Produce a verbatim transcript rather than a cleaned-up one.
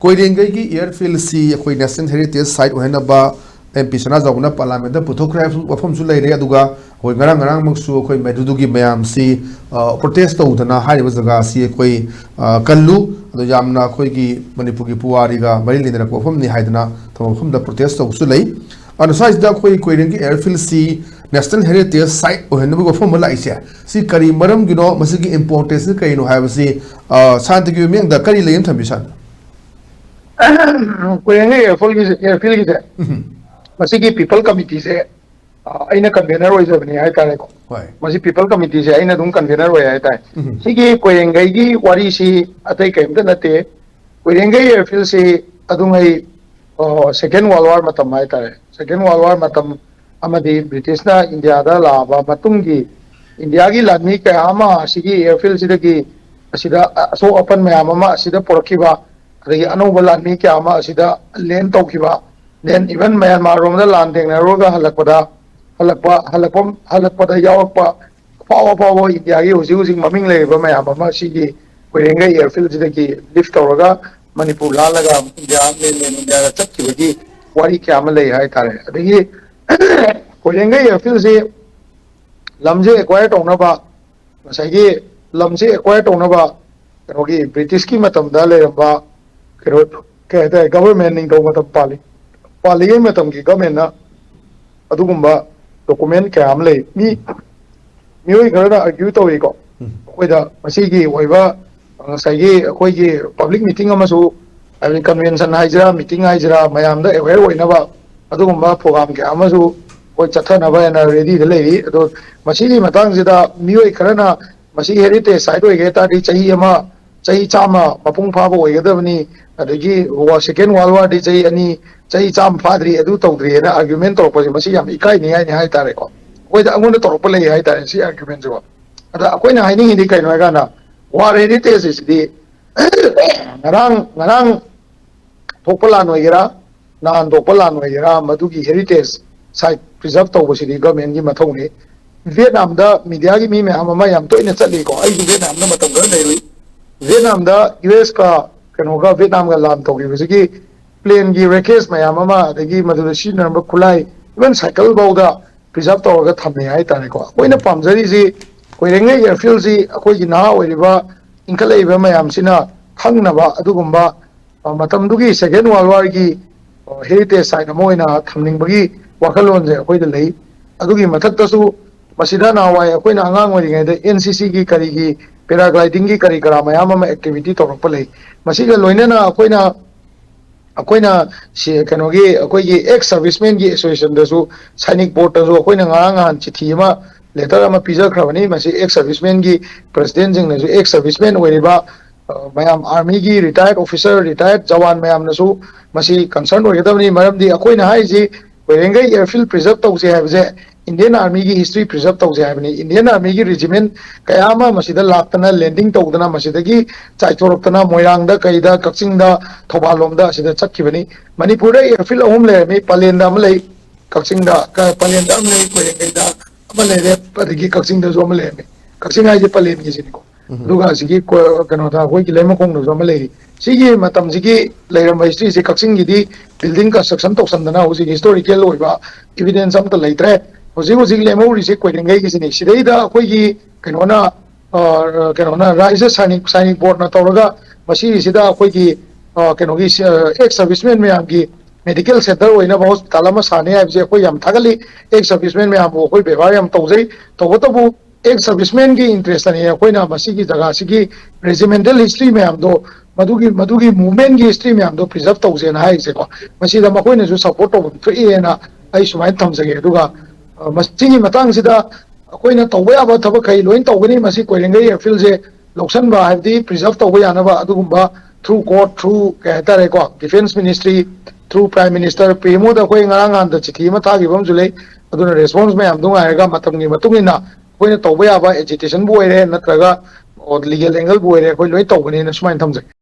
ꯀꯣꯏꯔꯦꯡꯒꯩꯒꯤ ꯑꯦꯌꯔꯐꯤꯜꯁꯤ ꯑꯩꯈꯣꯏ national heritage site ꯑꯣꯏꯍꯟꯅꯕ ꯑꯦꯝ ꯄꯤ ꯁꯅꯥꯖꯥꯎꯕꯅ ꯄꯥꯔꯂꯥꯃꯦꯟꯗ ꯄꯨꯊꯣꯛꯈ꯭ꯔꯦ ꯍꯥꯏꯕ ꯋꯥꯐꯝꯁꯨ ꯂꯩꯔꯦ꯫ ꯑꯗꯨꯒ ꯑꯩꯈꯣꯏ ꯉꯔꯥꯡ ꯉꯔꯥꯡꯃꯛꯁꯨ ꯑꯩꯈꯣꯏ ꯃꯗꯨꯒꯤ ꯃꯌꯥꯝꯁꯤ ꯄ꯭ꯔꯣꯇꯦꯁ ꯇꯧꯗꯅ ꯍꯥꯏꯔꯤꯕ ꯖꯒꯥ ꯑꯁꯤ ꯑꯩꯈꯣꯏ ꯀꯜꯂꯨ, ꯑꯗꯣ ꯌꯥꯝꯅ ꯑꯩꯈꯣꯏꯒꯤ ꯃꯅꯤꯄꯨꯔꯒꯤ ꯄꯨꯋꯥꯔꯤꯒ ꯃꯔꯤ ꯂꯩꯅꯔꯛꯄ ꯋꯥꯐꯝꯅꯤ ꯍꯥꯏꯗꯅ ꯊꯝꯕ ꯃꯐꯝꯗ ꯄ꯭ꯔꯣꯇꯦꯁ ꯇꯧꯕꯁꯨ ꯂꯩ꯫ ꯑꯗꯣ ꯁ꯭ꯋꯥꯏꯁꯤꯗ ꯑꯩꯈꯣꯏ ꯀꯣꯏꯔꯦꯡꯒꯤ ꯑꯦꯌꯔꯐꯤꯜꯁꯤ ꯅꯦꯁꯅꯦꯜ ꯍꯦꯔꯤꯇꯦꯖ ꯁꯥꯏꯠ ꯑꯣꯏꯍꯟꯅꯕꯒꯤ ꯋꯥꯐꯝ ꯑꯃ ꯂꯥꯛꯏꯁꯦ, ꯁꯤ ꯀꯔꯤ ꯃꯔꯝꯒꯤꯅꯣ, ꯃꯁꯤꯒꯤ ꯏꯝꯄꯣꯔꯇꯦꯟꯁ ꯀꯔꯤꯅꯣ ꯍꯥꯏꯕꯁꯤ ꯁꯥꯟꯇꯤꯒꯤ ꯃꯤꯠꯌꯦꯡꯗ ꯀꯔꯤ ꯂꯩ ꯑꯃ ꯊꯝꯕꯤ ꯁꯥꯟꯇ? ꯀꯣꯏꯔꯦꯡꯒꯩ ꯑꯦꯌꯔꯐꯤꯜꯒꯤꯁꯦ ꯑꯦꯌꯔꯐꯤꯜꯒꯤꯁꯦ ꯃꯁꯤꯒꯤ ꯄꯤꯄꯜ ꯀꯃꯤꯇꯤꯁꯦ ꯑꯩꯅ ꯀꯟꯚꯦꯅꯔ ꯑꯣꯏꯖꯕꯅꯤ ꯍꯥꯏꯇꯥꯔꯦꯀꯣ꯫ ꯍꯣꯏ꯫ ꯃꯁꯤ ꯄꯤꯄꯜ ꯀꯃꯤꯇꯤꯁꯦ ꯑꯩꯅ ꯑꯗꯨꯝ ꯀꯟꯚꯦꯅꯔ ꯑꯣꯏ ꯍꯥꯏꯇꯥꯔꯦ꯫ ꯎꯝ꯫ ꯁꯤꯒꯤ ꯀꯣꯏꯔꯦꯡꯒꯩꯒꯤ ꯋꯥꯔꯤꯁꯤ ꯑꯇꯩ ꯀꯔꯤꯝꯇ ꯅꯠꯇꯦ꯫ ꯀꯣꯏꯔꯦꯡꯒꯩ ꯑꯦꯌꯔꯐꯤꯜꯁꯤ ꯑꯗꯨꯉꯩ ꯁꯦꯀꯦꯟ ꯋꯥꯔꯜ ꯋꯥꯔ ꯃꯇꯝ ꯍꯥꯏꯇꯥꯔꯦ, ꯁꯦꯀꯦꯟ ꯋꯥꯔꯜ ꯋꯥꯔ ꯃꯇꯝ ꯑꯃꯗꯤ ꯕ꯭ꯔꯤꯇꯤꯁꯅ ꯏꯟꯗꯤꯌꯥꯗ ꯂꯥꯛꯑꯕ ꯃꯇꯨꯡꯒꯤ ꯏꯟꯗꯤꯌꯥꯒꯤ ꯂꯥꯟꯃꯤ ꯀꯌꯥ ꯑꯃ ꯑꯁꯤꯒꯤ ꯑꯦꯌꯔꯐꯤꯜꯁꯤꯗꯒꯤ ꯑꯁꯤꯗ ꯑꯁꯣꯛ ꯑꯄꯟ ꯃꯌꯥꯝ ꯑꯃ ꯑꯁꯤꯗ ꯄꯨꯔꯛꯈꯤꯕ, ꯑꯗꯒꯤ ꯑꯅꯧꯕ ꯂꯥꯟꯃꯤ ꯀꯌꯥ ꯑꯃ ꯑꯁꯤꯗ ꯂꯦꯟ ꯇꯧꯈꯤꯕ, ꯂꯦꯟ ꯏꯚꯟ ꯃꯌꯥꯟꯃꯥꯔ ꯔꯣꯝꯗ ꯂꯥꯟ ꯊꯦꯡꯅꯔꯨꯔꯒ ꯍꯜꯂꯛꯄꯗ ꯍꯜꯂꯛꯄ ꯍꯜꯂꯛꯄ ꯍꯜꯂꯛꯄꯗ ꯌꯥꯎꯔꯛꯄ ꯑꯐꯥꯎ ꯑꯐꯥꯎꯕ ꯏꯟꯗꯤꯌꯥꯒꯤ ꯍꯧꯖꯤꯛ ꯍꯧꯖꯤꯛ ꯃꯃꯤꯡ ꯂꯩꯔꯤꯕ ꯃꯌꯥꯝ ꯑꯃ ꯁꯤꯒꯤ ꯀꯣꯏꯔꯦꯡꯒꯩ ꯑꯦꯌꯔꯐꯤꯜꯁꯤꯗꯒꯤ ꯂꯤꯐ ꯇꯧꯔꯒ ꯃꯅꯤꯄꯨꯔ ꯂꯥꯜꯂꯒ ꯏꯟꯗꯤꯌꯥ ꯃꯦꯟꯂꯦꯟ ꯏꯟꯗꯤꯌꯥꯗ ꯆꯠꯈꯤꯕꯒꯤ ꯋꯥꯔꯤ ꯀꯌꯥ ꯑꯃ ꯂꯩ ꯍꯥꯏꯇꯥꯔꯦ꯫ ꯑꯗꯒꯤ ꯀꯣꯏꯔꯦꯡꯒꯩ ꯑꯦꯌꯔꯐꯤꯜꯁꯤ ꯂꯝꯁꯦ ꯑꯦꯀ꯭ꯋꯥꯌꯔ ꯇꯧꯅꯕ, ꯉꯁꯥꯏꯒꯤ ꯂꯝꯁꯦ ꯑꯦꯀ꯭ꯋꯥꯌꯔ ꯇꯧꯅꯕ ꯀꯩꯅꯣꯒꯤ ꯕ꯭ꯔꯤꯇꯤꯁꯀꯤ ꯃꯇꯝꯗ ꯂꯩꯔꯝꯕ ꯀꯩꯅꯣ ꯀꯩ ꯍꯥꯏꯇꯥꯔꯦ, ꯒꯕꯔꯃꯦꯟ ꯅꯤꯡꯊꯧ ꯃꯇꯝ ꯄꯥꯜꯂꯤ ꯄꯥꯜꯂꯤꯉꯩ ꯃꯇꯝꯒꯤ ꯒꯕꯔꯃꯦꯟꯅ ꯑꯗꯨꯒꯨꯝꯕ ꯗꯣꯀꯨꯃꯦꯟ ꯀꯌꯥ ꯑꯃ ꯂꯩ꯫ ꯃꯤ ꯃꯤꯑꯣꯏ ꯈꯔꯅ ꯑꯥꯔꯒ꯭ꯌꯨ ꯇꯧꯏꯀꯣ, ꯑꯩꯈꯣꯏꯗ ꯃꯁꯤꯒꯤ ꯑꯣꯏꯕ ꯉꯁꯥꯏꯒꯤ ꯑꯩꯈꯣꯏꯒꯤ ꯄꯕ꯭ꯂꯤꯛ ꯃꯤꯇꯤꯡ ꯑꯃꯁꯨ, ꯍꯥꯏꯕꯗꯤ ꯀꯟꯚꯦꯟꯁꯟ ꯍꯥꯏꯁꯤꯔꯥ, ꯃꯤꯇꯤꯡ ꯍꯥꯏꯁꯤꯔꯥ, ꯃꯌꯥꯝꯗ ꯑꯦꯋꯦꯌꯔ ꯑꯣꯏꯅꯕ ꯑꯗꯨꯒꯨꯝꯕ ꯄ꯭ꯔꯣꯒ꯭ꯔꯥꯝ ꯀꯌꯥ ꯑꯃꯁꯨ ꯑꯩꯈꯣꯏ ꯆꯠꯊꯅꯕ ꯍꯥꯏꯅ ꯔꯦꯗꯤꯗ ꯂꯩꯔꯤ꯫ ꯑꯗꯣ ꯃꯁꯤꯒꯤ ꯃꯇꯥꯡꯁꯤꯗ ꯃꯤꯑꯣꯏ ꯈꯔꯅ ꯃꯁꯤ ꯍꯦꯔꯤꯇꯦꯖ ꯁꯥꯏꯠ ꯑꯣꯏꯒꯦ ꯍꯥꯏ ꯇꯥꯔꯗꯤ ꯆꯍꯤ ꯑꯃ, ꯆꯍꯤ ꯆꯥꯝꯃ ꯃꯄꯨꯡ ꯐꯥꯕ ꯑꯣꯏꯒꯗꯕꯅꯤ, ꯑꯗꯒꯤ ꯁꯦꯀꯦꯟ ꯋꯥꯔꯜ ꯋꯥꯔꯗꯤ ꯆꯍꯤ ꯑꯅꯤ, ꯆꯍꯤ ꯆꯥꯝꯃ ꯐꯥꯗ꯭ꯔꯤ, ꯑꯗꯨ ꯇꯧꯗ꯭ꯔꯤꯅ ꯑꯥꯔꯒ꯭ꯌꯨꯃꯦꯟ ꯇꯧꯔꯛꯄꯁꯦ ꯃꯁꯤ ꯌꯥꯝ ꯏꯀꯥꯏꯅꯤꯡꯉꯥꯏꯅꯤ ꯍꯥꯏꯇꯥꯔꯦꯀꯣ꯫ ꯑꯩꯈꯣꯏꯗ ꯑꯩꯉꯣꯟꯗ ꯇꯧꯔꯛꯄ ꯂꯩ ꯍꯥꯏꯇꯥꯔꯦ ꯁꯤ ꯑꯥꯔꯒ꯭ꯌꯨꯃꯦꯟꯁꯤꯀꯣ꯫ ꯑꯗ ꯑꯩꯈꯣꯏꯅ ꯍꯥꯏꯅꯤꯡꯉꯤꯗꯤ ꯀꯩꯅꯣ ꯍꯥꯏꯀꯥꯟꯗ ꯋꯥꯔ ꯍꯦꯔꯤꯇꯦꯖ ꯑꯁꯤꯗꯤ ꯉꯔꯥꯡ ꯉꯔꯥꯡ ꯊꯣꯛꯄ ꯂꯥꯟ ꯑꯣꯏꯒꯦꯔꯥ, ꯅꯍꯥꯟ ꯊꯣꯛꯄ ꯂꯥꯟ ꯑꯣꯏꯒꯦꯔꯥ, ꯃꯗꯨꯒꯤ ꯍꯦꯔꯤꯇꯦꯖ ꯁꯥꯏꯠ ꯄ꯭ꯔꯤꯖꯥꯔꯚ ꯇꯧꯕꯁꯤꯗꯤ ꯒꯚꯔꯟꯃꯦꯟꯒꯤ ꯃꯊꯧꯅꯤ꯫ ꯚꯤꯌꯦꯠꯅꯥꯝꯗ ꯃꯤꯗꯤꯌꯥꯒꯤ ꯃꯤ ꯃꯌꯥꯝ ꯑꯃ ꯌꯥꯝ ꯇꯣꯏꯅ ꯆꯠꯂꯤꯀꯣ, ꯑꯩꯁꯨ ꯚꯤꯌꯦꯠꯅꯥꯝꯗ ꯃꯇꯝ ꯈꯔ ꯂꯩꯔꯨꯏ꯫ ꯚꯤꯌꯦꯠꯅꯥꯝꯗ ꯌꯨ ꯑꯦꯁꯀ ꯀꯩꯅꯣꯒ ꯚꯦꯠꯅꯥꯝꯒ ꯂꯥꯟ ꯇꯧꯈꯤꯕꯁꯤꯒꯤ ꯄ꯭ꯂꯦꯟꯒꯤ ꯔꯦꯀꯦꯖ ꯃꯌꯥꯝ ꯑꯃ, ꯑꯗꯒꯤ ꯃꯗꯨꯗ ꯁꯤꯖꯤꯟꯅꯔꯝꯕ ꯈꯨꯠꯂꯥꯏ, ꯏꯚꯟ ꯁꯥꯏꯀꯜ ꯐꯥꯎꯗ ꯄ꯭ꯔꯤꯖꯥꯕ ꯇꯧꯔꯒ ꯊꯝꯃꯦ ꯍꯥꯏꯇꯥꯔꯦꯀꯣ꯫ ꯑꯩꯈꯣꯏꯅ ꯄꯥꯝꯖꯔꯤꯁꯤ ꯀꯣꯏꯔꯦꯡꯒꯩ ꯑꯦꯌꯔꯐꯤꯜꯁꯤ ꯑꯩꯈꯣꯏꯒꯤ ꯅꯍꯥ ꯑꯣꯏꯔꯤꯕ ꯏꯟꯈꯠꯂꯛꯏꯕ ꯃꯌꯥꯝꯁꯤꯅ ꯈꯪꯅꯕ ꯑꯗꯨꯒꯨꯝꯕ, ꯑ, ꯃꯇꯝꯗꯨꯒꯤ ꯁꯦꯀꯦꯟ ꯋꯥꯔꯜ ꯋꯥꯔꯒꯤ, ꯑ, ꯍꯦꯔꯤꯇꯦꯖ ꯁꯥꯏꯠ ꯑꯃ ꯑꯣꯏꯅ ꯊꯝꯅꯤꯡꯕꯒꯤ ꯋꯥꯈꯜꯂꯣꯟꯁꯦ ꯑꯩꯈꯣꯏꯗ ꯂꯩ꯫ ꯑꯗꯨꯒꯤ ꯃꯊꯛꯇꯁꯨ ꯃꯁꯤꯗ ꯅꯍꯥꯟꯋꯥꯏ ꯑꯩꯈꯣꯏꯅ ꯑꯉꯥꯡ ꯑꯣꯏꯔꯤꯉꯩꯗ ꯑꯦꯟ ꯁꯤ ꯁꯤꯒꯤ ꯀꯔꯤꯒꯤ ꯄꯦꯔꯥꯒ꯭ꯂꯥꯏꯗꯤꯡꯒꯤ ꯀꯔꯤ ꯀꯔꯥ ꯃꯌꯥꯝ ꯑꯃ ꯑꯦꯛꯇꯤꯚꯤꯇꯤ ꯇꯧꯔꯛꯄ ꯂꯩ꯫ ꯃꯁꯤꯒ ꯂꯣꯏꯅꯅ ꯑꯩꯈꯣꯏꯅ ꯑꯩꯈꯣꯏꯅ ꯁꯤ ꯀꯩꯅꯣꯒꯤ ꯑꯩꯈꯣꯏꯒꯤ ꯑꯦꯛꯁ ꯁꯔꯚꯤꯁꯃꯦꯟꯒꯤ ꯑꯦꯁꯣꯁꯤꯌꯦꯁꯟꯗꯁꯨ, ꯁꯥꯏꯅꯤꯛ ꯕꯣꯔꯗꯇꯁꯨ ꯑꯩꯈꯣꯏꯅ ꯉꯔꯥꯡ ꯅꯍꯥꯟ ꯆꯤꯊꯤ ꯑꯃ, ꯂꯦꯇꯔ ꯑꯃ ꯄꯤꯖꯈ꯭ꯔꯕꯅꯤ꯫ ꯃꯁꯤ ꯑꯦꯛꯁ ꯁꯔꯚꯤꯁꯃꯦꯟꯒꯤ ꯄ꯭ꯔꯦꯁꯤꯗꯦꯟꯁꯤꯡꯅꯁꯨ, ꯑꯦꯛꯁ ꯁꯔꯚꯤꯁꯃꯦꯟ ꯑꯣꯏꯔꯤꯕ, ꯑ, ꯃꯌꯥꯝ, ꯑꯥꯔꯃꯤꯒꯤ ꯔꯤꯇꯥꯌꯔꯠ ꯑꯣꯐꯤꯁꯔ, ꯔꯤꯇꯥꯌꯔꯠ ꯖꯋꯥꯟ ꯃꯌꯥꯝꯅꯁꯨ ꯃꯁꯤ ꯀꯟꯁꯔꯟ ꯑꯣꯏꯒꯗꯕꯅꯤ꯫ ꯃꯔꯝꯗꯤ ꯑꯩꯈꯣꯏꯅ ꯍꯥꯏꯔꯤꯁꯤ ꯀꯣꯏꯔꯦꯡꯒꯩ ꯑꯦꯌꯔꯐꯤꯜ ꯄ꯭ꯔꯤꯖꯔꯕ ꯇꯧꯁꯦ ꯍꯥꯏꯕꯁꯦ ꯏꯟꯗꯤꯌꯟ ꯑꯥꯔꯃꯤꯒꯤ ꯍꯤꯁꯇ꯭ꯔꯤ ꯄ꯭ꯔꯤꯖꯔꯕ ꯇꯧꯁꯦ ꯍꯥꯏꯕꯅꯤ꯫ ꯏꯟꯗꯤꯌꯟ ꯑꯥꯔꯃꯤꯒꯤ ꯔꯤꯖꯤꯃꯦꯟ ꯀꯌꯥ ꯑꯃ ꯃꯁꯤꯗ ꯂꯥꯛꯇꯅ, ꯂꯦꯟꯗꯤꯡ ꯇꯧꯗꯅ, ꯃꯁꯤꯗꯒꯤ ꯆꯥꯏꯊꯣꯔꯛꯇꯅ, ꯃꯣꯏꯔꯥꯡꯗ, ꯀꯩꯗ, ꯀꯛꯆꯤꯡꯗ, ꯊꯧꯕꯥꯜ ꯂꯣꯝꯗ ꯑꯁꯤꯗ ꯆꯠꯈꯤꯕꯅꯤ꯫ ꯃꯅꯤꯄꯨꯔꯗ ꯑꯦꯌꯔꯐꯤꯜ ꯑꯍꯨꯝ ꯂꯩꯔꯝꯃꯤ꯫ ꯄꯂꯦꯟꯗ ꯑꯃ ꯂꯩ, ꯀꯛꯆꯤꯡꯗ, ꯀ-, ꯄꯂꯦꯟꯗ ꯑꯃ ꯂꯩ, ꯀꯣꯏꯔꯦꯡꯒꯩꯗ ꯑꯃ ꯂꯩꯔꯦ, ꯑꯗꯒꯤ ꯀꯛꯆꯤꯡꯗꯁꯨ ꯑꯃ ꯂꯩꯔꯝꯃꯤ꯫ ꯀꯛꯆꯤꯡ ꯍꯥꯏꯁꯦ ꯄꯂꯦꯟꯒꯤꯁꯤꯅꯤꯀꯣ꯫ ꯑꯗꯨꯒ ꯑꯁꯤꯒꯤ ꯀꯣ-, ꯀꯩꯅꯣꯗ, ꯑꯩꯈꯣꯏꯒꯤ ꯂꯩꯃꯈꯣꯡꯗꯁꯨ ꯑꯃ ꯂꯩꯔꯤ꯫ ꯁꯤꯒꯤ ꯃꯇꯝꯁꯤꯒꯤ ꯂꯩꯔꯝꯕ ꯍꯤꯁꯇ꯭ꯔꯤꯁꯦ, ꯀꯛꯆꯤꯡꯒꯤꯗꯤ ꯕꯤꯜꯗꯤꯡ ꯀꯟꯁꯇ꯭ꯔꯛꯁꯟ ꯇꯧꯁꯟꯗꯅ ꯍꯧꯖꯤꯛ ꯍꯤꯁꯇꯣꯔꯤꯀꯦꯜ ꯑꯣꯏꯕ ꯏꯚꯤꯗꯦꯟꯁ ꯑꯝꯇ ꯂꯩꯇ꯭ꯔꯦ꯫ ꯍꯧꯖꯤꯛ ꯍꯧꯖꯤꯛ ꯂꯦꯝꯍꯧꯔꯤꯁꯦ ꯀꯣꯏꯔꯦꯡꯒꯩꯒꯤꯁꯤꯅꯤ꯫ ꯁꯤꯗꯩꯗ ꯑꯩꯈꯣꯏꯒꯤ ꯀꯩꯅꯣꯅ, ꯑ, ꯀꯩꯅꯣꯅ, ꯔꯥꯏꯖ ꯁꯥꯏꯅꯤꯛ, ꯁꯥꯏꯅꯤꯛ ꯕꯣꯔꯗꯅ ꯇꯧꯔꯒ ꯃꯁꯤꯒꯤꯁꯤꯗ ꯑꯩꯈꯣꯏꯒꯤ, ꯑ, ꯀꯩꯅꯣꯒꯤ, ꯑ, ꯑꯦꯛꯁ ꯁꯔꯚꯤꯁꯃꯦꯟ ꯃꯌꯥꯝꯒꯤ ꯃꯦꯗꯤꯀꯦꯜ ꯁꯦꯟꯇꯔ ꯑꯣꯏꯅꯕ ꯍꯣꯁꯄꯤꯇꯥꯜ ꯑꯃ ꯁꯥꯅꯤ ꯍꯥꯏꯕꯁꯦ ꯑꯩꯈꯣꯏ ꯌꯥꯝ ꯊꯥꯒꯠꯂꯤ꯫ ꯑꯦꯛꯁ ꯁꯔꯚꯤꯁꯃꯦꯟ ꯃꯌꯥꯝꯕꯨ ꯑꯩꯈꯣꯏ ꯕꯦꯕꯥꯔ ꯌꯥꯝ ꯇꯧꯖꯩ꯫ ꯇꯧꯕꯇꯕꯨ ꯑꯦꯛꯁ ꯁꯔꯚꯤꯁꯃꯦꯟꯒꯤ ꯏꯟꯇꯔꯦꯁꯇꯅꯤ ꯑꯩꯈꯣꯏꯅ ꯃꯁꯤꯒꯤ ꯖꯒꯥꯁꯤꯒꯤ ꯔꯦꯖꯤꯃꯦꯟꯇꯦꯜ ꯍꯤꯁꯇ꯭ꯔꯤ ꯃꯌꯥꯝꯗꯣ, ꯃꯗꯨꯒꯤ, ꯃꯗꯨꯒꯤ ꯃꯨꯚꯃꯦꯟꯒꯤ ꯍꯤꯁꯇ꯭ꯔꯤ ꯃꯌꯥꯝꯗꯣ ꯄ꯭ꯔꯤꯖꯔꯕ ꯇꯧꯁꯦꯅ ꯍꯥꯏꯔꯤꯁꯦꯀꯣ꯫ ꯃꯁꯤꯗ ꯃꯈꯣꯏꯅꯁꯨ ꯁꯄꯣꯔꯠ ꯇꯧꯐꯝ ꯊꯣꯛꯏꯅ ꯑꯩ ꯁꯨꯃꯥꯏꯅ ꯊꯝꯖꯒꯦ꯫ ꯑꯗꯨꯒ, ꯑ, ꯃꯁꯤꯒꯤ ꯃꯇꯥꯡꯁꯤꯗ ꯑꯩꯈꯣꯏꯅ ꯇꯧꯕ ꯌꯥꯕ ꯊꯕꯛꯈꯩ ꯂꯣꯏꯅ ꯇꯧꯒꯅꯤ꯫ ꯃꯁꯤ ꯀꯣꯏꯔꯦꯡꯒꯩ ꯑꯦꯌꯔꯐꯤꯜꯁꯦ ꯂꯧꯁꯟꯕ, ꯍꯥꯏꯕꯗꯤ ꯄ꯭ꯔꯤꯖꯔꯕ ꯇꯧꯕ ꯌꯥꯅꯕ ꯑꯗꯨꯒꯨꯝꯕ through court, through, ꯀꯩ ꯍꯥꯏꯇꯥꯔꯦꯀꯣ, defence ministry, through Prime Minister, P M ꯑꯣꯗ ꯑꯩꯈꯣꯏ ꯉꯔꯥꯡ ꯅꯍꯥꯟꯗ ꯆꯤꯊꯤ ꯑꯃ ꯊꯥꯈꯤꯕ ꯑꯃꯁꯨ ꯂꯩ꯫ ꯑꯗꯨꯅ ꯔꯦꯁꯄꯣꯟꯁ ꯃꯌꯥꯝꯗꯣ ꯉꯥꯏꯔꯒ ꯃꯇꯝꯒꯤ ꯃꯇꯨꯡ ꯏꯟꯅ ꯑꯩꯈꯣꯏꯅ ꯇꯧꯕ ꯌꯥꯕ ꯑꯦꯖꯤꯇꯦꯁꯟꯕꯨ ꯑꯣꯏꯔꯦ, ꯅꯠꯇ꯭ꯔꯒ ꯂꯤꯒꯦꯜ ꯑꯦꯡꯒꯜꯕꯨ ꯑꯣꯏꯔꯦ, ꯑꯩꯈꯣꯏ ꯂꯣꯏ ꯇꯧꯒꯅꯤꯅ ꯁꯨꯃꯥꯏꯅ ꯊꯝꯖꯒꯦ꯫